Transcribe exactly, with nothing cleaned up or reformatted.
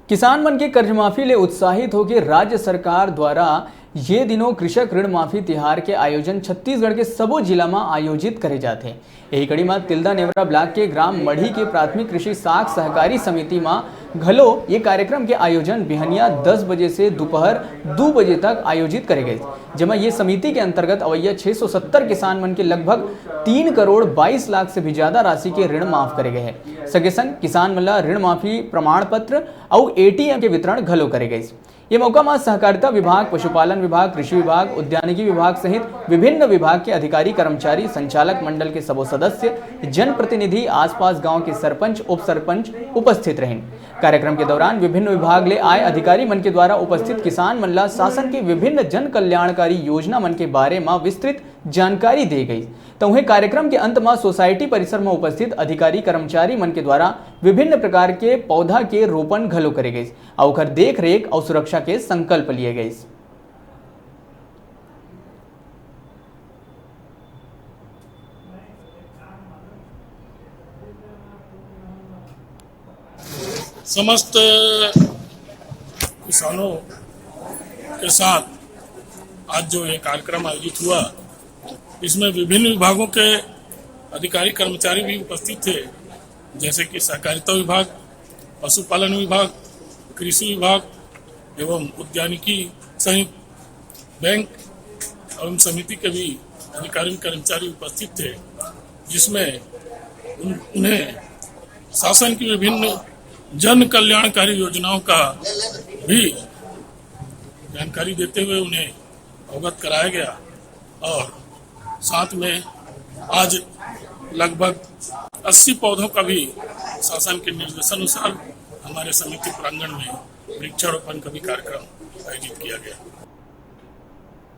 किसान मन के कर्जमाफी ले उत्साहित होके राज्य सरकार द्वारा ये दिनों कृषक ऋण माफी तिहार के आयोजन छत्तीसगढ़ के सबो जिला म आयोजित करे जाथे। यही कड़ी म तिल्दा नेवरा ब्लॉक के ग्राम मढ़ी के प्राथमिक कृषि साख सहकारी समिति म घलो ये कार्यक्रम के आयोजन बिहनिया दस बजे से दोपहर दू बजे तक आयोजित करे गए, जेमा ये समिति के अंतर्गत अवैया छह सौ सत्तर किसान मन के लगभग तीन करोड़ बाईस लाख से भी ज्यादा राशि के ऋण माफ करे गए हे। संगे संग किसान मन ला ऋण माफी प्रमाण पत्र अउ एटीएम के वितरण घलो करे गइस। ये मौका म सहकारिता विभाग, पशुपालन विभाग, कृषि विभाग, उद्यानिकी विभाग सहित विभिन्न विभाग के अधिकारी, कर्मचारी, संचालक मंडल के सबो सदस्य, जनप्रतिनिधि, आसपास गांव के सरपंच, उप सरपंच उपस्थित रहिन। कार्यक्रम के दौरान विभिन्न विभाग ले आए अधिकारी मन के द्वारा उपस्थित किसान मन ला शासन के विभिन्न जन कल्याणकारी योजना मन के बारे म विस्तृत जानकारी दे गई। त उहें कार्यक्रम के अंत म सोसाइटी परिसर म उपस्थित अधिकारी कर्मचारी मन के द्वारा विभिन्न प्रकार के पौधा के रोपण घलो करे गइस अउ ओखर देख रेख अउ सुरक्षा के संकल्प लिए गइस। समस्त किसानों के साथ आज जो ये कार्यक्रम आयोजित हुआ, इसमें विभिन्न विभागों के अधिकारी कर्मचारी भी उपस्थित थे, जैसे कि सहकारिता विभाग, पशुपालन विभाग, कृषि विभाग एवं उद्यानिकी सहित बैंक एवं समिति के भी अधिकारी कर्मचारी उपस्थित थे, जिसमें उन, उन्हें शासन की विभिन्न जन कल्याणकारी योजनाओं का भी जानकारी देते हुए उन्हें अवगत कराया गया और साथ में आज लगभग अस्सी पौधों का भी शासन के निर्देशानुसार हमारे समिति प्रांगण में वृक्षारोपण का भी कार्यक्रम आयोजित किया गया।